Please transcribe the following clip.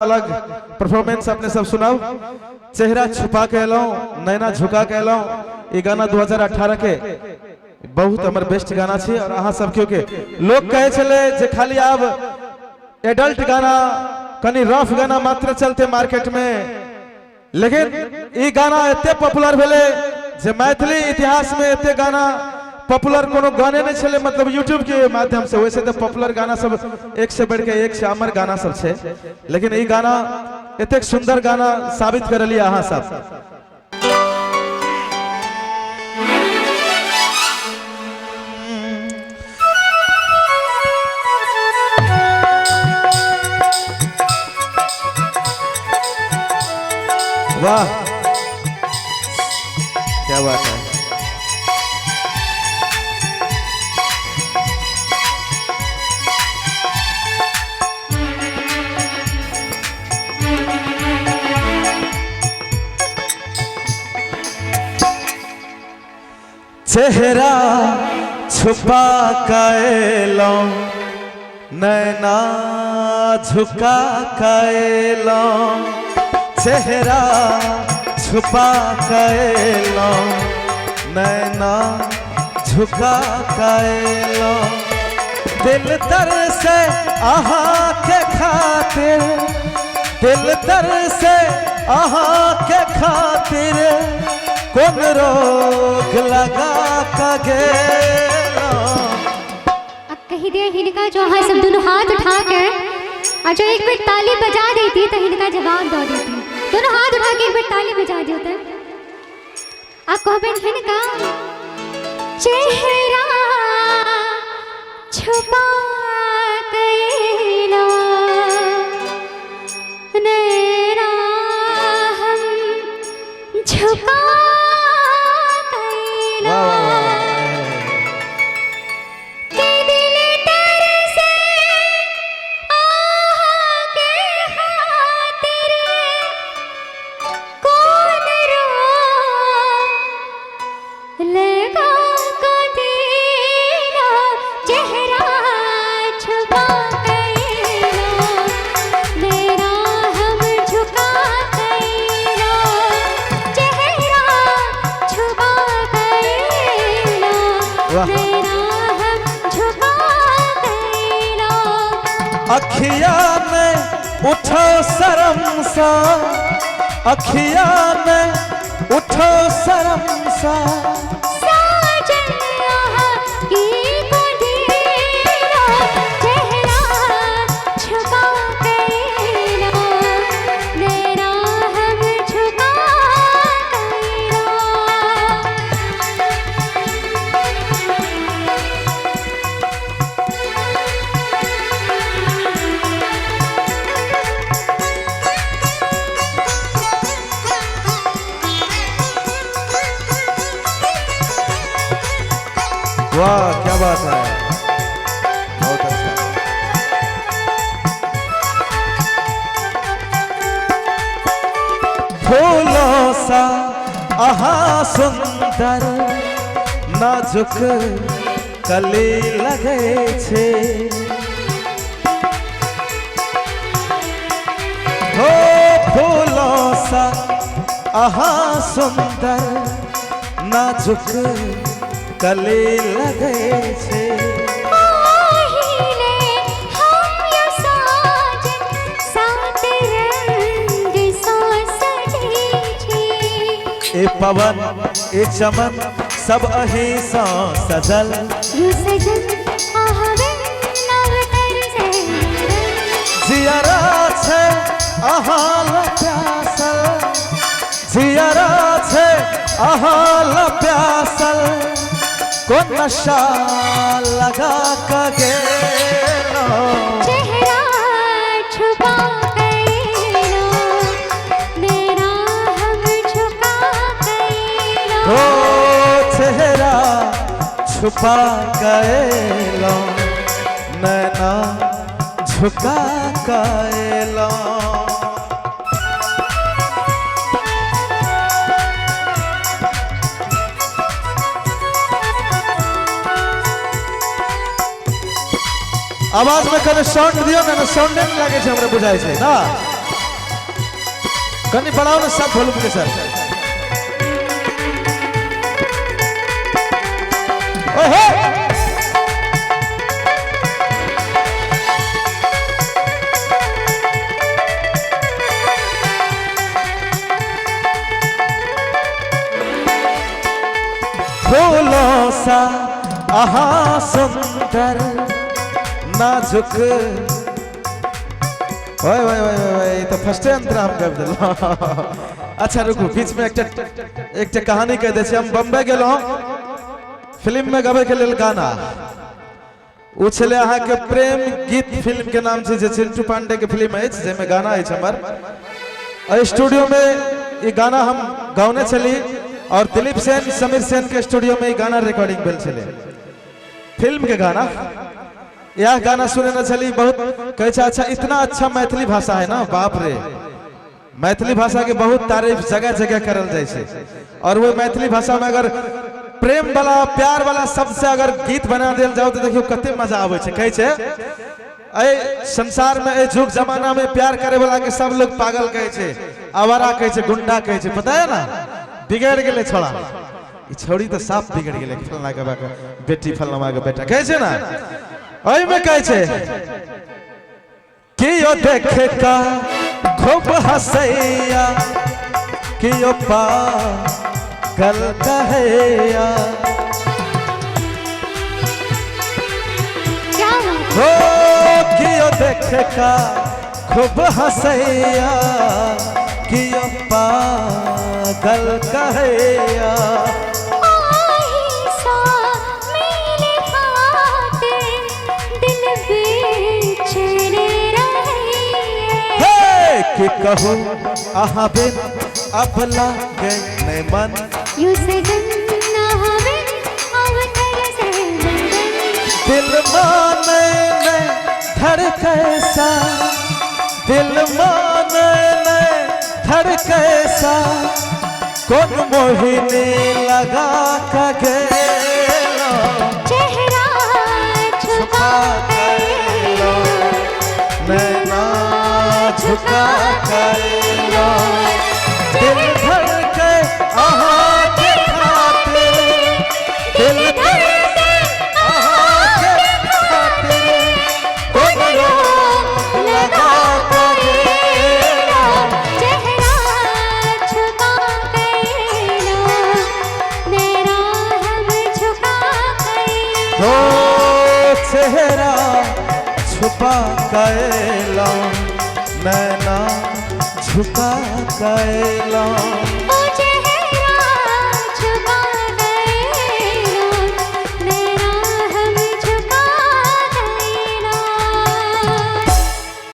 अलग परफॉर्मेंस अपने सब सुनाओ। चेहरा छुपा के एलहुँ, नैना झुका के एलहुँ, ई गाना 2018 के बहुत हमर बेस्ट गाना छै। और अहाँ सब के लोग कहे छले जे खाली आब एडल्ट गाना कनी रफ गाना मात्र चलते मार्केट में, लेकिन ई गाना एते पॉपुलर भेलै जे मैथिली इतिहास में एते गाना पॉपुलर कोनो गाने नहीं छलै, मतलब यूट्यूब के माध्यम से। वैसे तो पॉपुलर गाना सब एक से बढ़ के एक से अमर गाना सब छै, लेकिन ई गाना एतेक सुंदर गाना साबित करलियै अहाँ सब। वाह क्या बात है। चेहरा छुपा कएलौं, नैना झुका कएलौं, चेहरा छुपा कएलौं, नैना झुका कएलौं, दिल तर से अहाँ के खातिर, दिल तर से अहाँ के खातिर, कोन रोग लगा के गेलौं। अब कही दिया हिनका जो अहाँ सब दोनों हाथ उठा के और जो एक बेर ताली बजा देती तो हिनका जवाब दो देती। दोनों हाथ उठा के एक बेर ताली बजा देते। अब कहबे हिनका चेहरा छुपा कैला, नैना हम झुका कैला, वाह वाह वाह। के दिल तरसे आहा के खातिर, कौन रो लगा का देना, चेहरा छुपा कैला, मेरा हम झुका कैला, चेहरा छुपा कैला, वाह। मेरा हम झुका कैला। अखिया में उठो शरम सा, अखिया में उठो शरम सा, साजन आहा की कुंडीरा, चेहरा छुपा कैला, मेरा हम झुका कैला। वाह क्या बात है, बहुत अच्छा। फूलों सा आहा सुंदर नाजुक कली लगे छे, हो फूलों सा आहा सुंदर नाजुक कली लगे छे। आहिले हम यो साजन सात रंग सा सजे छे, ए पवन ए चमन सब अही सा सजल, you सजन आहवे नव तरसे, जियरा छे अहाँ ला प्यासल, जियरा छे अहाँ ला प्यासल, कोन नशा लगा के गेलौं। चेहरा छुपा कैला, मेरा हम झुका कैला, हो चेहरा छुपा गएलौं, नैना झुका गएलौं। आवाज में कने साउंड दियो ने, साउंड नहीं लागे छै हमरा बुझाइ छै ना। कनी बढ़ाओ ना सब वॉल्यूम के सर। ओहो फूलों सा आहा सुंदर नाजुक। ओए ओए ओए ओए, ई तो फर्स्टे अंतरा हम गाबि देलहुँ। अच्छा रुकू, बीच में एकटा एकटा कहानी कहि दै छी। हम बम्बई गेलहुँ फिल्म में गबै के लेल गाना। ओ छलै अहाँके प्रेम गीत फिल्म के नाम छै, जे चिंटू पांडे के फिल्म अछि, जाहिमे गाना अछि हमर। एहि स्टूडियो में ई गाना हम गौने छली और दिलीप सेन समीर सेन के स्टूडियो में ई गाना रिकॉर्डिंग भेल छलै, फिल्म के गाना। यह गाना सुने न छली, बहुत कहै छै अच्छा इतना अच्छा मैथिली भाषा है ना, बाप रे। मैथिली भाषा के बहुत तारीफ जगह जगह करल जाइ छै और वो मैथिली भाषा में अगर प्रेम वाला प्यार वाला शब्द से अगर गीत बना देल जाओ तो देखियो कते मजा आबै छै। कहै छै एहि संसार में, एहि युग जमाना में प्यार करे वाला के सब लोग पागल कहै छै, आवारा कहै छै, गुंडा कहै छै, पता है ना? बिगड़ गेलै छोड़ा, ई छौड़ी तऽ साफ बिगड़ गेलै, फलना के बाके बेटी, फलना के बेटा कहै छै ना। एहिमे कहै छै कियो देखे का खूब हसैया, कियो पागल कहैया। क्या बात। हो कियो देखे का खूब हसैया, कियो पागल कहैया। आही सा मेरे खाते दिल बेचैन रहिए। हे कि कहू अहाँ बिन अब लागे नहीं मन। You सजन ना हमें अब तरसे बदन। दिल माने में धड़कैसा, दिल माने में धड़कैसा, कौन मोहिनी लगा के गेलो। चेहरा छुपा गेलो, नैना झुका गेलो, दिल धड़के अहाँ के खातिर, दिल धड़के अहाँ के खातिर, कौन रोग लगा के गेलो। चेहरा छुपा गएलो, नैना हम झुका गए। हो चेहरा छुपा कैला, नैना झुका कैला।